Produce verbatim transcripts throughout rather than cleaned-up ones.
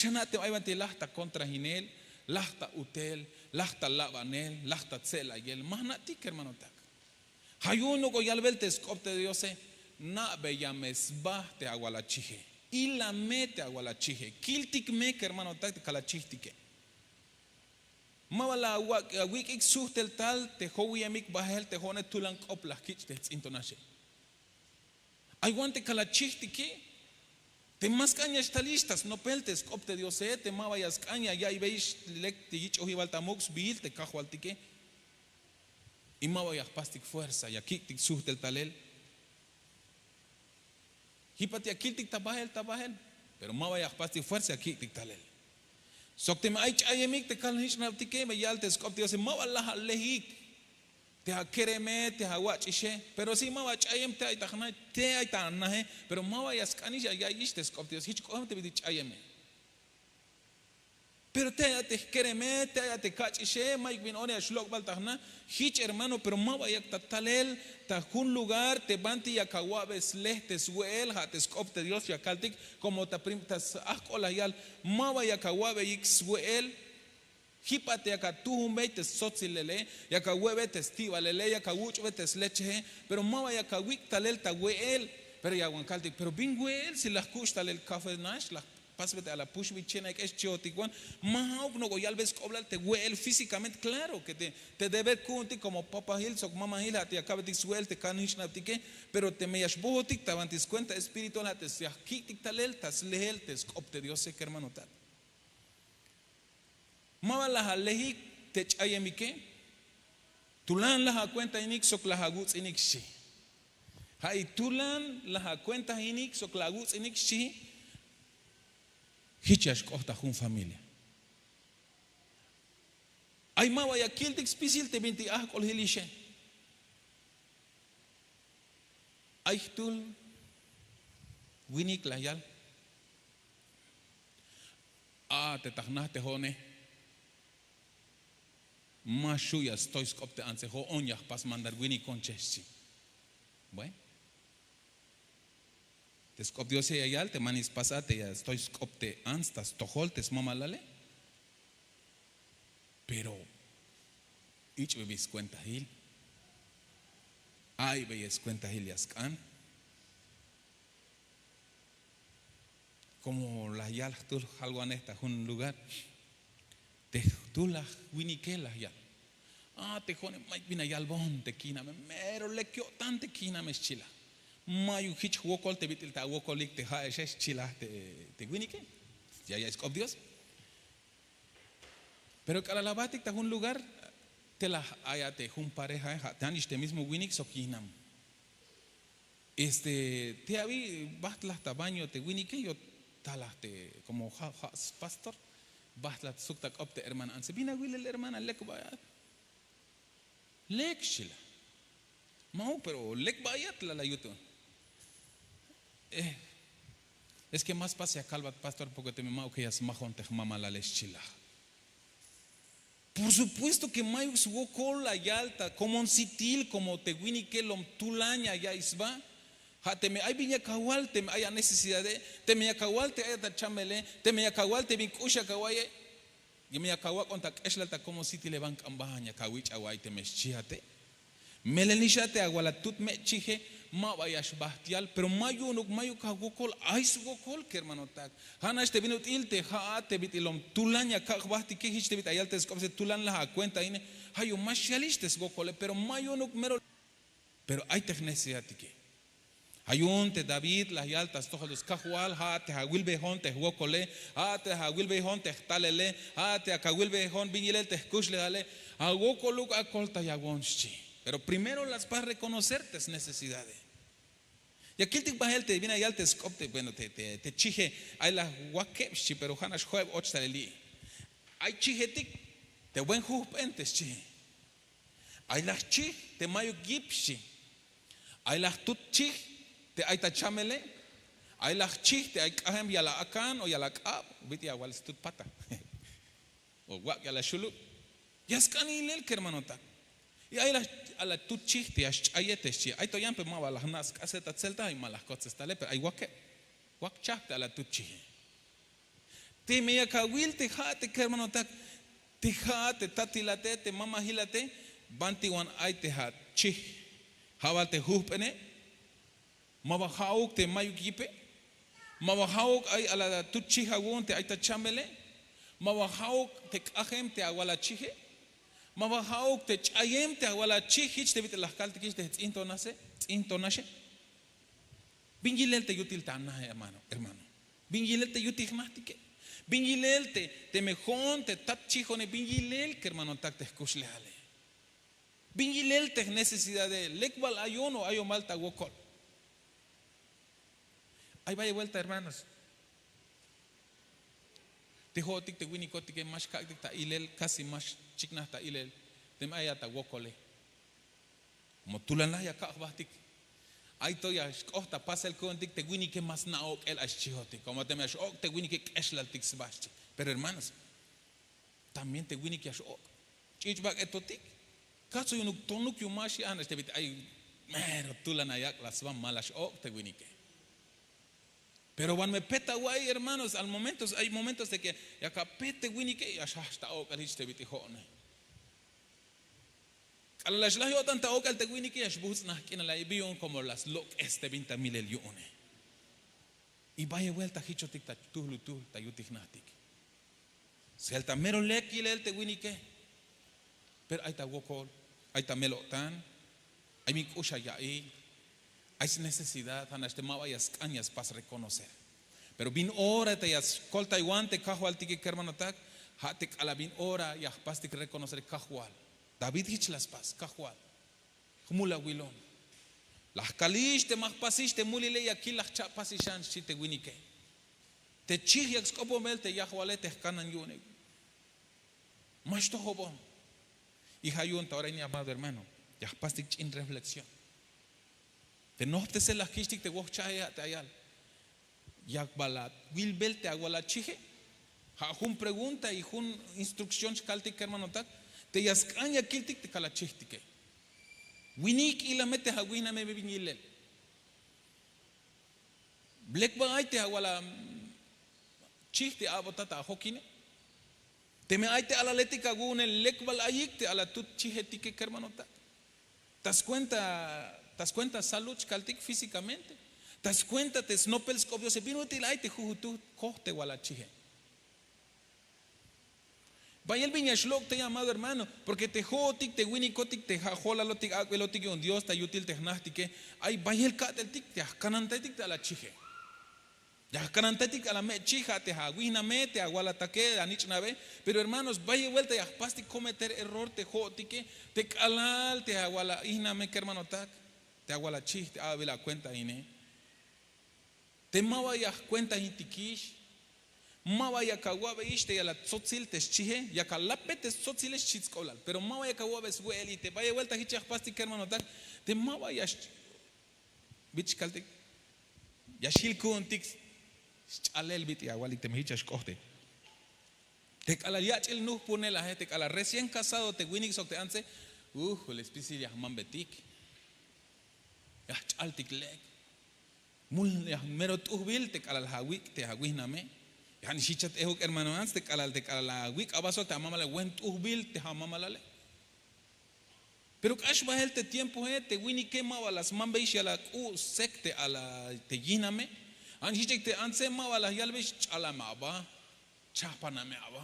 Xana' te ay banti laj ta kontrahinel, laj ta utel, laj ta labanel, laj ta tse'layel, ma jna'tik kermanotak. Ja' yu'un nok'o yalbel te sk'op te diose, na'beya me sba te awal achije. Ila me te awal achije, kiltik me kermanotak te kal achijtike. Ma ba la awik'ik sujtel tal te jowiyemik bahel te jo'one tulan k'op la jkich' te jts'intonaxe. Ay wan te kal achijtike, te ma sk'an ya xtalix ta snopel te sk'op te diose, te ma ba ya sk'an ya ya'iybeyix lek te yich'ojibal ta muk' sbiil te kajwaltike. Y ma ba ya jpastik fuerza ya kik'tik sujtel talel. Jipat ya kiltik ta bahel ta bahel, pero ma ba ya jpastik fuerza ya kik'tik talel. Sok teme ay ch'ayemik te kal jich' na'btike, me yal te sk'op te diose, ma ba laj alejik. Te akereme, te awach'ixe, pero si ma ba ch'ayem te ay ta jna, te ay ta anaje, pero ma ba ya sk'anix ya ya'iyix te sk'op te diose, jich k'oem te bit'il ch'ayeme. Pero te ay a te jkereme, te ay a te kach'ixe, mayuk bin ora ya xlok' bal ta jna. Jich hermano, pero ma ba yak ta talel ta jun lugar te banti yak awa'be sle te swe'el, ja' te sk'op te dios ya kaltik. Komo ta prim ta s-ajk'ol la yal, ma ba yak awa'beyik swe'el. Jipat yak atujunbey te stsotsilele, yak awe'be te sti'balele, yak awuch'be te slecheje, pero ma ba yak awik' talel ta we'el. Pero ya wan kaltik, pero bin we'el si la jkuch' talel kafe nax la jpasbe te ala puxbil che'en ay k'ex chi'otik wan. Ma ja'uk nok'o yalbe sk'oblal te we'el físikamente klaro ke te deber ku'untik komo papajil sok mamajil ja' te ya kabetik swe'el te kan jich' na'btike. Pero teme ya xbohotik ta banti skuenta espiritual ja' te ya jkik'tik talel ta slehel te sk'op te diose kermanotak. Ma ba laj alejik te ch'ayemike. Tulan laj akuentainik sok laj awuts'inik xchi. Ja'i tulan laj akuentainik sok laj awuts'inik xchi. Jich ya xk'oht ta jun familia. Ay ma ba ya kiltik spisil te bintik ajk'ol jilixe. Ay jtul winik la yal. A te ta jna te jo'one, ma xu' ya stoy sk'op te antse, jo'on ya jpas mandar winikon che xchi. Bueno, te sk'op diose ya yal te manix spas a te ya stoy sk'op te ants ta stojol te smamalale. Pero ich'bebil skuentahil, a'iybeyel skuentahil ya sk'an. Komo laj yal jtul jalwanej ta jun lugar, te jtul laj winike laj yal, a te jo'one mayuk bin ayalbon te kiname, mero lek yo'tan te kiname xchi la. Mayuk jich jwokol te bit'il ta awokolik te ja'exe xchi la. Te winike ya ya'iy sk'op dios. Pero k'alal abahtik ta jun lugar, te laj ay a te jun parejae ja' te anix te mismo winik sok yinam. Este, te abi bahtlaj ta baño te winike, yo talaj te komo ja' ja' spastor, bahtlaj suk ta k'op te hermana antse, bin awilel hermana lek ba ayat. Lek xchi la. Ma'uk pero lek ba ayat la la yuton. Es ke ma spas ya kalbat pastor porke teme ma'uk ya smajon te jmamalale xchi la. Por supuesto ke mayuk swokol la yal ta komon sitil komo te winike lom tulan ya ya'iy sba. Ja' teme ay bin yak awal teme ay anecesidade, teme yak awal te ay at achamele, teme yak awal te bin k'ux yak awa'iye, yeme yak awak'on ta k'exlal ta komon sitile ban k'an bahan yak awich' awa'iy teme xchi a te. Melel nix a te awal atut me' chije, ma ba ya xbaht yal pero ma yu'unuk mayuk awokol. Ay swokol kermanotak. Ja' nax te bin ut'il te ja'at te bit'il lom tulan ya kak' jbahtike jich te bit'il ayal te sk'op te tulan laj akuenta ine. Ja' yu'un ma xyalix te swokole pero ma yu'unuk mero. Pero ay te jnecesidadtike. Ja' yu'un te david laj yal ta stojol dios, kajwal ja'at te awilbejon te jwokole, ja'at te awilbejon te jtalele, ja'at te yak awilbejon bin yilel te jkuxlejale. Awokoluk akoltayawon xchi. Pero primero la spas rekonocer te snecesidade. Ya kiltik bahel te bin la yal te sk'op te bueno te chije, ay laj wakeb xchi pero ja' nax jo'eb och talel li'. Ay chijetik te buen jujp'en te xchi. Ay laj chij te mayuk yip xchi. Ay laj tut chij te ay ta chamele. Ay laj chij te ay k'ajem yal a akan o yal a k'ab, bit'il ya wal stut pata o wak' yal a xulub. Ya sk'an ilel kermanotak. Y ay laj a la tut chij te ya xch'aye te xchi ay to yan pero ma ba laj na' sk'ase ta tzelta ay ma laj kotzes tale pero ay wakeb. Wak chaj te a la tut chije. Teme yak awil te ja' te kermanotak, te ja' te tatilate, te mamajilate, banti wan ay te ja' chij, ja' bal te jujp'ene. Ma ba ja'uk te mayuk yipe? Ma ba ja'uk ay ala tut chij awu'un te ay ta chambele? Ma ba ja'uk te k'ajem te awal achije? Ma ba ja'uk te ch'ayem te awal achij jich te bit'il la jkaltikix te jts'in to naxe, ts'in to naxe? Bin yilel te yutil ta naje, hermano, hermano? Bin yilel te yutil jnajtike? Bin yilel te, teme jo'on te tat chijone, bin yilel kermanotak te jkuxlejale? Bin yilel te jnecesidade? Lek bal ayon o ayon bal ta wokol? Ay bayel buelta, hermanos, te jo'otik te winikotike ma xkak'tik ta ilel, casi ma xchiknaj ta ilel. Teme ay a ta wokole, como tulan la ya kak' jbajtik, ay to ya xk'oht ta pasel ku'untik, te winike ma sna' ok'el ay xchijotik. Como teme ya x-ok' te winike, k'exlaltik sba xchi. Pero hermanos, también te winik ya x-ok', ch'ich' bak'etotik. Kaso yu'unuk tonuk yu'un ma xi' a nax te bit'il ay mero tulan ayak' la sba, ma la x-ok' te winike. Pero banme pet awa'iy, hermanos, al momentos, ay momentos de que yak apet te winike, ya xjajch ta ok'el jich te bit'il jo'one. K'alal la xlaj yo'tan ta ok'el te winike, ya xbuts'naj k'inal a'iy. Bi yu'un? Como la slok'es te bin ta milel yu'une. Y bayel buelta jichotik ta tujlutuhl ta yutil jnajtik. Sel ta mero lek yilel te winike, pero ay ta wokol, ay ta mel-o'tan, ay bin k'ux a ya'iy, ay snecesidad, ja' nax te ma ba ya sk'an ya spas reconocer. Pero bin ora te ya skoltaywan te kajwaltike, kermanotak, ja' te k'alal bin ora ya jpastik reconocer kajwal. David jich la spas: Kajwal, jmul awilon. La jkalix te ma jpasix te mulile, ya kil la jcha'pasix xan, xchi te winike. Te chij yak sk'oponbel te yajwale te jkanan yu'une, ma xtojobon. Y ja' yu'un ta ora ini, amado hermano, ya jpastik ch'in reflexión. Te nojptesel la jkich'tik te wojchaje, ja' te ayal: ¿Yak bal awilbel te awal achije? Ja' jun pregunta y jun instrucción xkaltik, kermanotak, te ya sk'an ya kiltik te kal achijtike. Winik, ilame te awihname bin yilel. Lek bal ay te awal achij te a'botat ta ajokine? Teme ay te alaletik awu'une, lek bal ayik te ala tut chijetike, kermanotak? Ta scuenta, ta scuenta salud xkaltik, físicamente. Ta scuenta te snopel sk'op Diose, bin ut'il ay te jujutuj koj te wal achije. Bayel bin ya xlok' tey, amado hermano, porque te jo'otik te winikotik te ja' jolalotik ak'belotik yu'un Dios ta yutil te jnajtike, ay bayel ka'teltik te ya jkanantaytik te ala chije. Ya jkanantaytik ala me' chij, ja' te awihname, te awal atake, anich'nabe. Pero hermanos, bayel buelta ya jpastik cometer error te jo'otike, te k'alal te awal ahihname, kermanotak, te awal achij te a'bebil akuentaine. Te ma ba ya jkuentaintikix, ma ba yak awa'beyix te yal atsotsil te xchije, yak alapbey te stsotsile, xchi tsk'oblal, pero ma ba yak awa'bey swe'el. Y te bayel buelta jich ya jpastik, kermanotak, te ma ba ya x-, bich kaltik, ya xjil ku'untik sch'alel bit'il awalik teme jich ya xk'ohte. Te k'alal yach'il nujpunel aje, te k'alal recién casado te winik sok te antse, ujule, spisil ya jmambetik, ya jch'altik lek. Mul ya mero t'ujbil te k'alal awik' te awihname. Ya nix jich ya t-ehuk, hermano, ants, te k'alal, te k'alal awik' aba sok te amamalale, buen t'ujbil te amamalale. Pero k'ax bahel te tiempoe, te winike ma ba la smambeyix yal ak'u' sek te ala te yihname. Ants, jich ek te antse ma ba la yalbeyix: Ch'alame aba, chajpaname aba.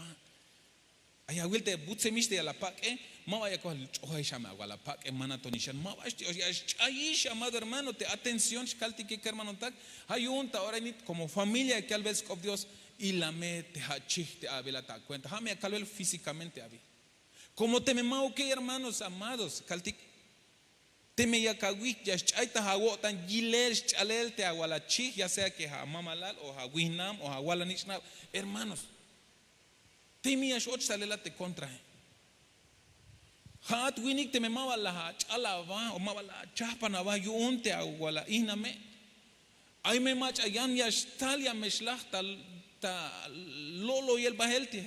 Ay awil te butsemix te yal apak'e, ma ba ya koj: Ch'ojayxame awal apak'e, manatonix xan. Ma ba xti', ya xch'ayix, amado hermano, te atención xkaltike, kermanotak. Ja' yu'un ta ora ini, como familia, ya kalbel sk'op Dios: Ilame te ja' chij te a'bebil ta akuenta. Ja' me ya kalbel físicamente abi. Como teme ma'uke, hermanos amados, kaltik, teme yak awik' ya xch'ay ta awo'tan yilel, sch'alel te awal achij, ya sea que amamalal o awihnam o awal anich'nab, hermanos, teme ya x-och ta lela te contrae. Ja'at winik, teme ma ba la ach'al aba o ma ba la achajpan aba yu'un te awal ahihname, ay me mach'a yan ya xtal, ya me xlaj ta, ta lo'loyel bahel te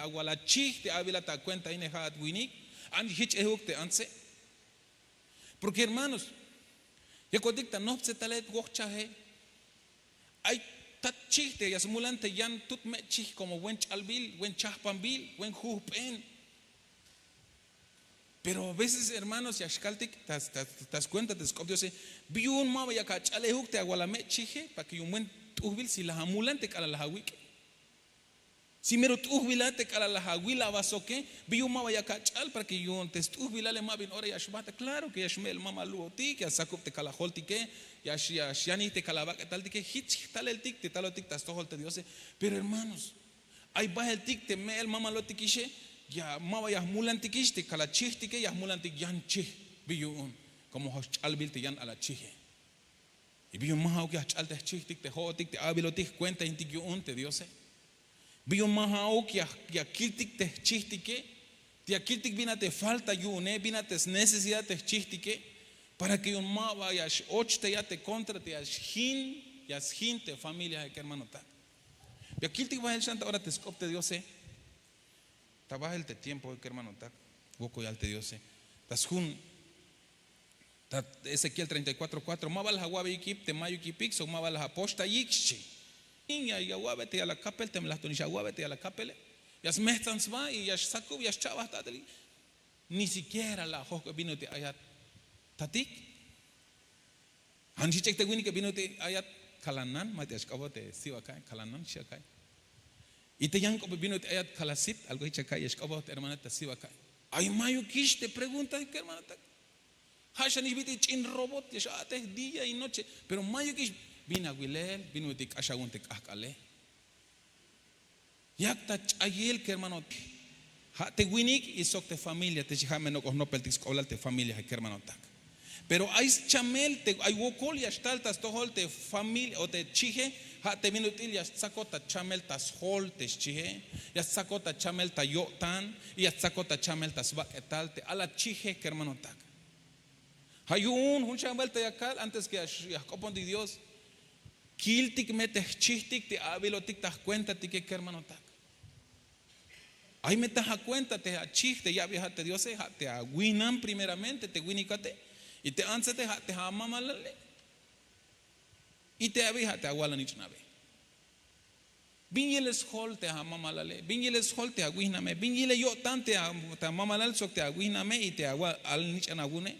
awal achij te a'bebil ta akuentaine, ja'at winik. Ants, jich ehuk te antse. Porque hermanos, yakotik ta nojptse tale wojchaje, ay Tat chij te ya smulan te yan tut me' chij komo buen ch'albil, buen chajpanbil, buen jujp'en. Pero a veces hermanos ya xkaltik ta skuenta te sk'op diose. Bi yu'un ma ba yak ach'alejuk te awala me' chije para ke yu'un buen t'ujbil si laj amulan te k'alal laj awik'e. Si mero t'ujbila te k'alal laj awil awasoke. Bi yu'un ma ba yak ach'al para ke yu'un te st'ujbilale ma bin ora ya xbajta klaro ke ya xme'el mamalu'otik ya sakub te kal ajoltike, ya xyanij te kal abak'etaltike jich taleltik te talotik ta stojol te diose. Pero hermanos, ay baheltik te me'el mamalotikixe, ya ma ba ya jmulantikix te kal achijtike ya jmulantik yan chij. Bi yu'un komo jox ch'albil te yan alachije. Y bi yu'un ma ja'uk ya jch'al te jchijtik te jo'otik te abilotik jkuentahintik yu'un te diose. Bi yu'un ma ja'uk ya kiltik te jchijtike, te ya kiltik bin a te falta yu'une, bin a te snecesidad te jchijtike, para ke yu'un ma ba ya x'och te ya te kontra te ya xjin, ya sjin te familiae kermanotak. Ya kiltik bahel xan ta ora te sk'op te diose. Ta bahel te tiempoe kermanotak, wokol yal te diose. Ta sjun ta ezekiel treinta y cuatro cuatro, ma ba laj awa'beyik yip te mayuk yipik sok ma ba laj apoxtayik xchi. In ya awa'be te yal akapel teme laj to nix awa'be te yal akapele. Ya smejtsan sba y ya xsakub ya xcha'baj ta atelik. Ni sikiera la ajojk'o bin ut'il ayat tatik. Jan xich'ek te winike bin ut'il ayat kalanan ma te ya xk'opoj te siw aka'i kalanan xi aka'i. Y te yan k'ope bin ut'il ayat kalasit algo jich aka'i ya xk'opoj te hermana ta siw aka'i. Ay mayukix te pregunta kermanotak. Ja' xanix bit'il ch'in robot ya x'a'tej día y noche. Pero mayukix bin awilel bin ut'il k'ax awun te k'ajk'ale. Yak ta ch'ayel kermanotak. Ja' te winik y sok te familia te xi ja' me nok'oj nopeltik sk'oblal te familiae kermanotak. Pero ay schamel te ay wokol ya xtal ta stojol te familia o te chije. Ja' te bin ut'il ya stsakot ta chamel ta sjol te xchije, ya stsakot ta chamel ta yo'tan, y ya stsakot ta chamel ta sbak'etal te alachije kermanotak. Ja' yu'un jun xan buelta ya kal antes ke ya jk'opontik dios. Kiltik me te jchijtik te abilotik ta jkuentatike kermanotak. Ay me ta akuenta te achij te yabe ja' te diose ja' te awihnam primeramente te winikate, y te antsate ja' te amamalale, y te abi ja' te awalanich'nabe. Bin yilel sjol te amamalale, bin yilel sjol te awihname, bin yilel yo'tan te amamalal sok te awihname y te awalanich'an awune,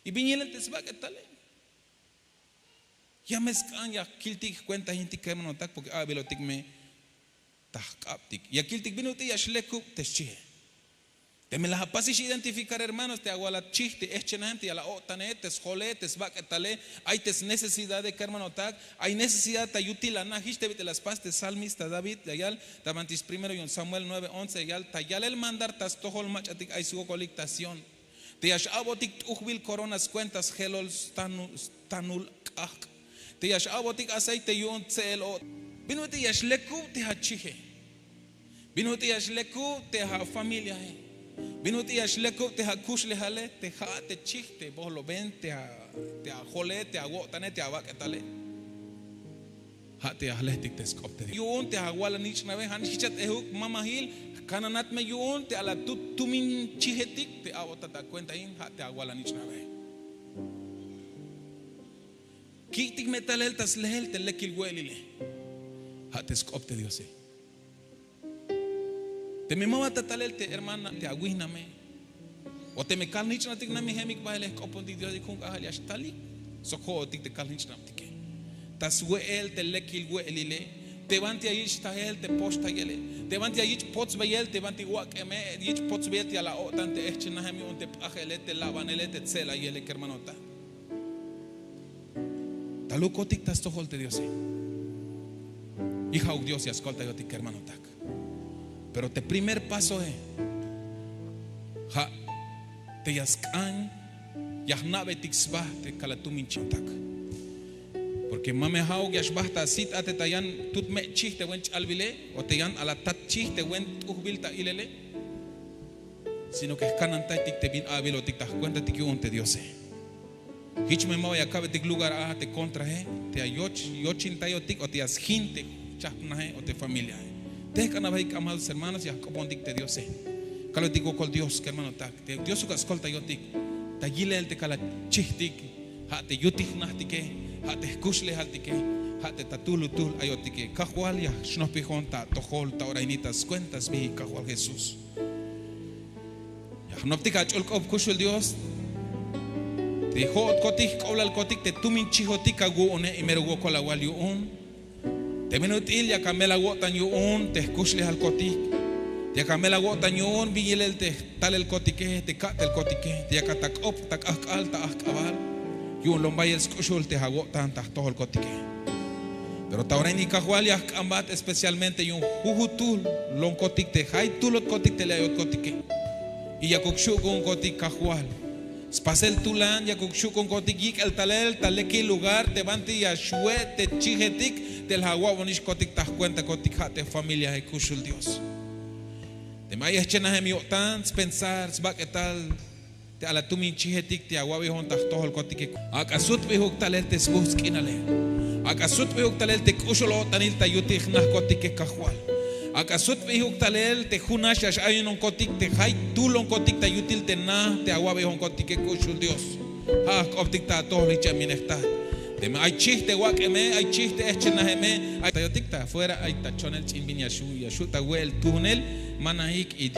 y bin yilel te sbak'etale. Ya me sk'an ya kiltik jkuentahintik kermanotak porke abilotik me ta jk'abtik ya kiltik bin ut'il ya xlekub te xchije. Teme laj apasix identifikar hermanos te awal achij te ehchenajem te yal a'o'tane te sjole te sbak'etale, ay te snecesidade kermanotak. Ay necesidad ta yutil ana jich te bit'il la spas te salmista david la yal ta banti sprimero yu'un samuel nueve once ya yal ta yalel mandar ta stojol mach'atik ay swokolik ta sión. Te ya x'a'botik t'ujbil korona skuenta sjelol stanul k'ajk'. Te ya x'a'botik aceite yu'un tse'el o'. Bin ut'il ya xlekub te achije? Bin ut'il ya xlekub te afamiliae? Bin ut'il ya xlekub te akuxlejale te ja' te chij te bojloben te ajole te awo'tane te abak'etale? Ja' te ya jlejtik te sk'op te dios yu'un te awalanich'nabe ja' nix jich at'ejuk mamajil. Jkananat me yu'un te alatut tumin chijetik te a'botat akuentahin ja' te awalanich'nabe. Kik'tik me talel ta sleel te lekil we'elile. Ja' te sk'op te diose. Teme ma ba ta talel te hermana te awihname, o teme kalnich'natik namijemik bahel jk'opontik diosik jun k'ajal ya xtalik sok jo'otik te kalnich'nabtike. Ta swe'el te lekil we'elile, te banti ya yich' tajel te poxtayele, te banti ya yich' potsbeyel te banti wak'eme, yich' potsbeyel te yal a'o'tan te ehchenajem yu'un te p'ajele te labanele te tse'layele kermanotak. Talukotik ta stojol te diose. Y ja'uk dios ya skoltayotik kermanotak. Pero te primer pasoe ja' te ya sk'an ya jna'betik sba te kalatumin chiotak. Porke ma me ja'uk ya xbajt asit a te ta yan tut me' chij te buen ch'albile o te yan alatat chij te buen t'ujbil ta ilele, sino ke jkanantaytik te bin abilotik ta jkuentatik yu'un te diose. Jich me ma ba ya ka'betik lugar a te kontrae te ya yoch yochintayotik o te ya sjin te chajpnae o te familiae. Tejk'an abahik amados hermanos ya jk'opontik te diose. Kalotik wokol dios kermanotak te diosuk askoltayotik ta yilel te kalachijtik, ja' te yutijnajtike, ja' te jkuxlejaltike, Te ta tuhlutuhl ayotike, Kajwal ya xnojpijon ta atojol ta ora ini ta skuenta sbihik Kajwal Jesús. Ya jnoptik ach'ul k'op kuxul Dios. Te jo'otkotik jk'oblalkotik te tumin chijotik awu'une y mero wokol awal yu'un. Te bin ut'il yak amel awo'tan yu'un te jkuxlejalkotik. Te yak amel awo'tan yu'un bin yilel te jtalelkotike, te ka'telkotike, te yakat ak'op ta k'ajk'al ta ajk'abal. Yu'un lom bayel sk'uxul te awo'tan ta jtojolkotike. Pero ta ora ini Kajwal ya jk'ambat especialmente yu'un jujutuhlonkotik te jay tuhlotkotik te le ayotkotike. Y yakuk xu' ku'unkotik Kajwal. Spasel tulan yakuk xu' ku'unkotik yik'el talel ta lekil lugar te banti ya xwe' te chijetik te la awa'bonixkotik ta jkuentakotik ja' te familiae kuxul Dios. Teme ay jehchenajem yo'tan spensar sbak'etal te ala tumin chijetik te awa'bejon ta jtojolkotike, ak'a sutbijuk talel te sbuhts' k'inale. Ak'a sutbijuk talel te k'uxul o'tanil ta yutil jnajkotike Kajwal. Ak'a sutbijuk talel te junax ya x'ayunonkotik te jay tuhlonkotik ta yutil te na te awa'bejonkotik kuxul Dios. Ja' jk'optik ta atojol jich a minej ta. Teme ay chij te wak'eme, ay chij te ehchenajeme, ay ta yotik ta afuera, ay ta chonel ch'in bin ya xu' ya xu' ta we'el tuunel. Manajik y